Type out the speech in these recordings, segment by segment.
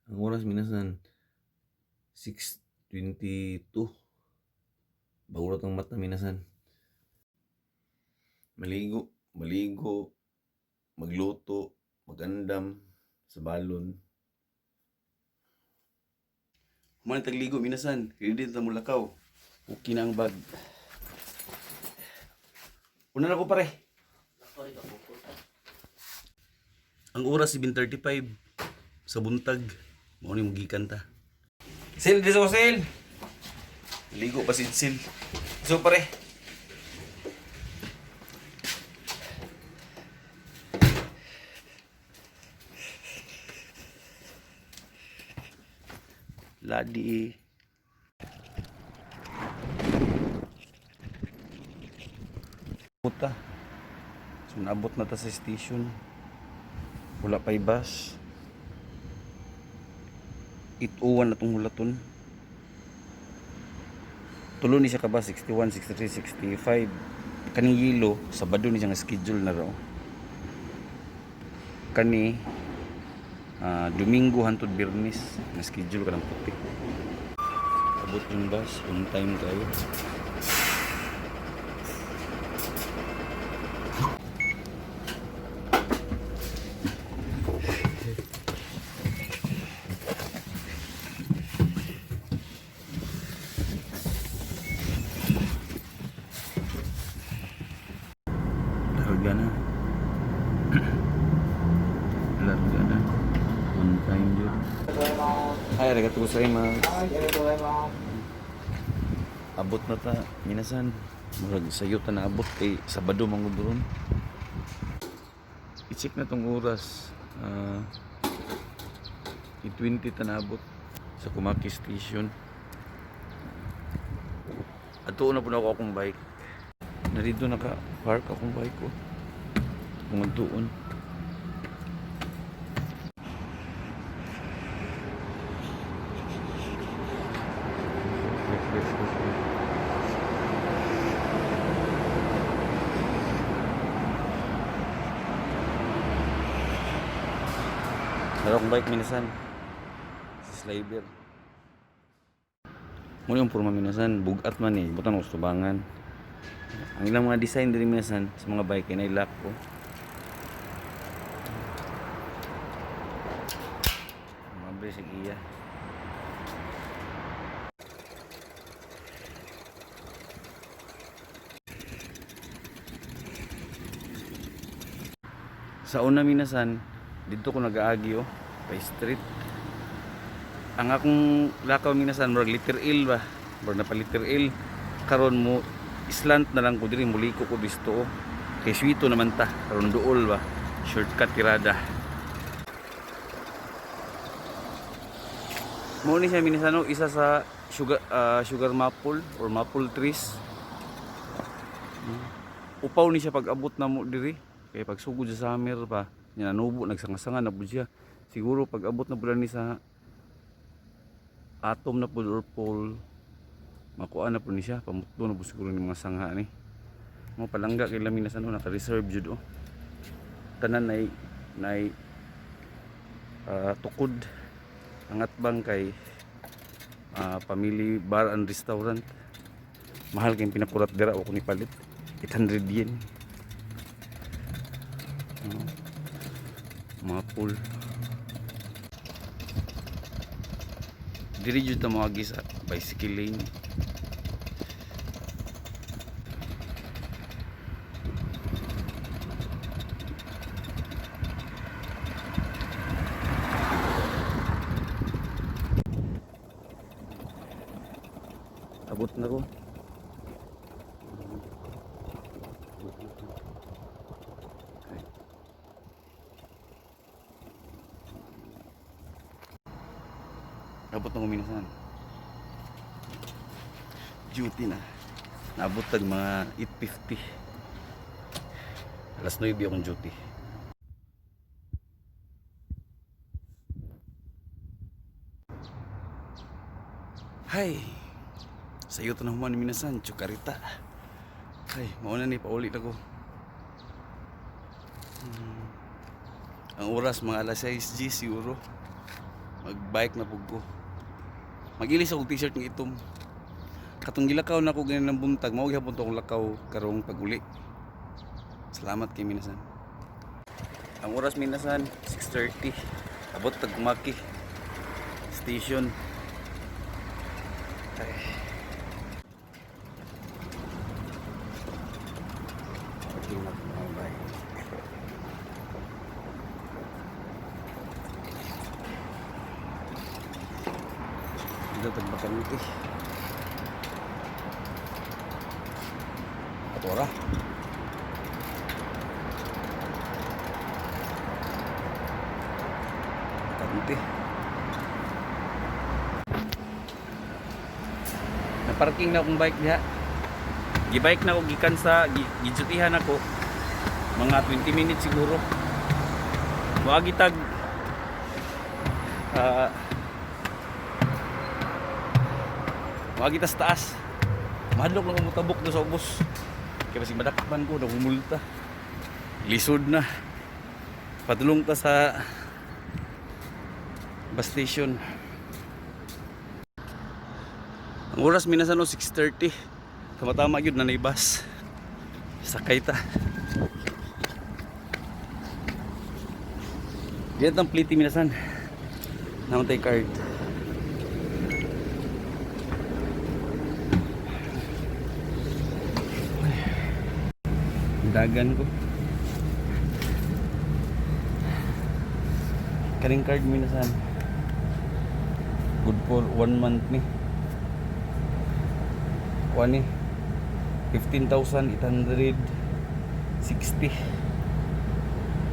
Ang oras, minasan, 6:22. Bagurot ang mata, minasan. Maligo, maligo, magluto, magandam sa balon. Human tagligo, minasan, ready na mulakaw. Okay na ang bag. Una na ko, pare. Ang oras 7:35 sa buntag. Mao ni mugikan ta. Sil, di sa sil. Ligo pa si Sil. So, pare. Ladi. Puta. So naabot na ta sa station. Wala pa'y bus. Ituwan na tong hulaton. Tulo ni siya ka ba 61, 63, 65. Kaning yelo, Sabado ni siya nga schedule na raw. Kani Domingo hantod Biyernes na schedule ka ng puti. Abot yung bus, on time kayo. Larga na. Larga na. On time yun. Ay, arigatou gozaimasu. Abot na ta, minasan. Murag sayo ta naabot kay Sabado man gud ron. I-check na tong oras. 8:20 ta naabot sa Komaki Station. Ato na po na ako akong bike. Narito naka-park akong bike ko. Kung doon. Meron akong bike, minasan. Si Slider. Muna yung purma, minasan, bugat man eh. Butan ko sa tubangan. Ang ilang mga design diri, minasan, sa mga bike ay lock ko. Mabre sa iya. Sa una, minasan, dito ko nag-aagi oh, pa street. Ang akong lakaw, minasan, murag liter L ba? Murag na pa liter L. Karon mo slant na lang ko diri, muliko ko disto oh. Kay swito naman ta, karon duol ba. Shortcut tirada. Mao ni siya, minasan, oh, isa sa sugar maple or maple trees. Upaw ni siya pag abot na mo diri kay pag sugod sa summer pa niya nanubo, nagsanga-sanga na pud siya. Siguro pag abot na pud ni sa autumn na pud or fall, makuha na pud ni siya, pamutlo na pud siguro ni mga sangha ni mo. Palangga kay lami na sa ano, naka-reserve jud oh. Tanan nay tukod. Ang atbang kay Family Bar and Restaurant. Mahal kayong pinakurat dira o kung ipalit 800 yen. Oh. Mga pool diri jud ta moagi sa bicycle lane. Abot na ko. Okay. Abot na ko, minasan. Duty na. Naabot tag mga 8:50. Alas 9 akong duty. Hay. Sayo to na human, minasan, chukarita. Ay, mauna ni pauli na ko. Ang oras mga alas 6 G siguro. Magbike na pug ko. Magilis ako t-shirt ng itom. Katong gilakaw na ako ganin ng buntag, mao gihapon to akong lakaw karong pag-uli. Salamat kay minasan. Ang oras minasan, 6:30. Abot tag Kumaki Station. Ay. Parking na mga bike. Dito tag bakante. Atora. Bakante. Na-parking na akong bike diha. Gibike na ako gikan sa gijutihan ako. Mga 20 minutes siguro. Moagi tag moagi tas taas. Mahadlok lang ko do sa ubos. Kaya basig madakpan ko, nagumulta. Lisod na. Padulong ta sa bus station. Ang oras minasan no 6:30. Tama-tama gyud na bus. Sakay ta. Diyan ang pliti minasan. Namatay card. Dagan ko. Kaning card minasan. Good for one month ni. Kuha ni 15,860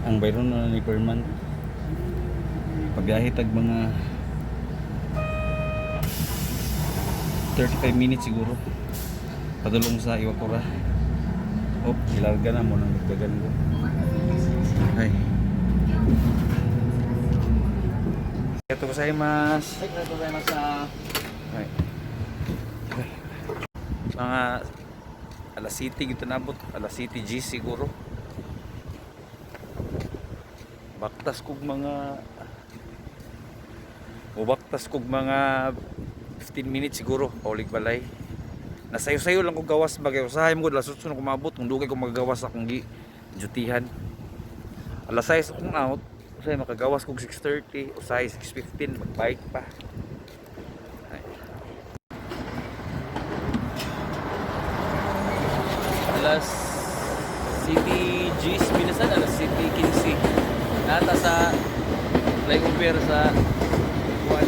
ang bayron na ni per month. Pagbiyahe tag mga 35 minutes siguro padulong sa Iwakura. Oh, ilarga na mo nang dagdagan ko. Ay. Ito ko sa mas. Ay. Mga alas city gito nabot, alas city G siguro. Baktas kog mga Mubaktas kog mga 15 minutes siguro paulig balay. Nasayo-sayo lang kog gawas bagay usahay mo gud alas 8 na kumabot kung dugay ko magagawas akong gi dutihan. Alas 6 akong out, usahay makagawas kog 6:30, usahay 6:15 magbike pa. Ay. Alas City G's minasan alas City 15. Nata sa flyover sa Kuan,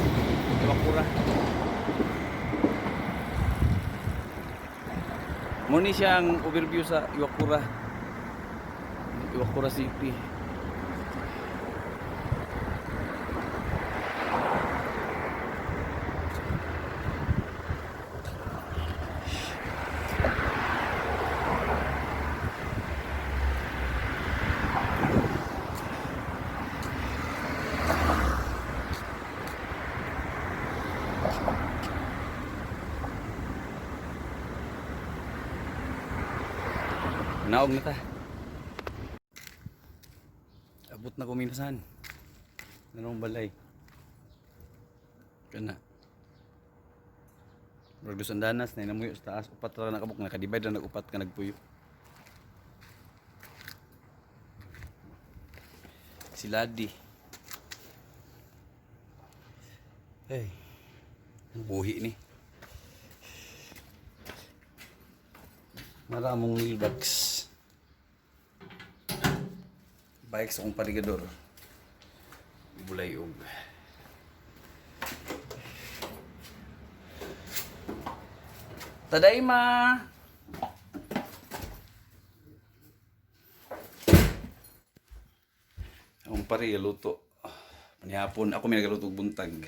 Iwakura. Muni siya ang overview sa Iwakura. Iwakura City. Naog na ta. Abot na ko minsan. Nanong balay. Kana. Murag dos andanas na inamuyo sa taas. Upat ra nakabuk nakadivide ra nag-upat ka nagpuyo. Si Ladi. Hey. Ang buhi ni. Maramong mailbox. Bike sa akong parigador. Bulayog. Tadaima! Akong pare, luto. Panihapon, ako may nagaluto og buntag.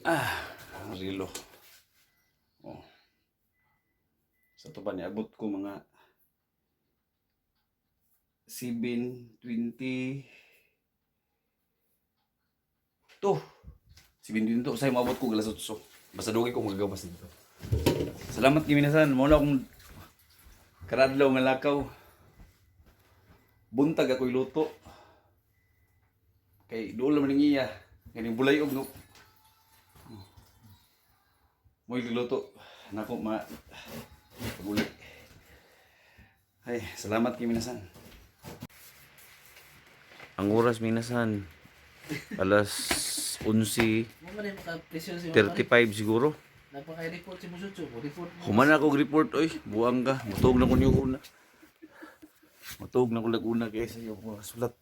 Ah, ang rilo. Oh. Sa to pa niabot ko mga 7:22. 7:22 say maabot ko alas 8. Basta dugay ko magagawas dito. Salamat kay minasan. Mo na akong karadlaw nga lakaw. Buntag ako'y luto. Kay duol man ning iya. Kaning bulay og no. Mo'y luto nako ma paguli. Ay, salamat kay minasan. Ang oras, minasan, alas 11:35 Mo man maka-presyon si Mapare. siguro. Napaka-report si Musutso. Report mo. Human ako og report oy, buang ka, mutog na ko niyo una. Mutog na ko laguna kay sa iyo mga sulat.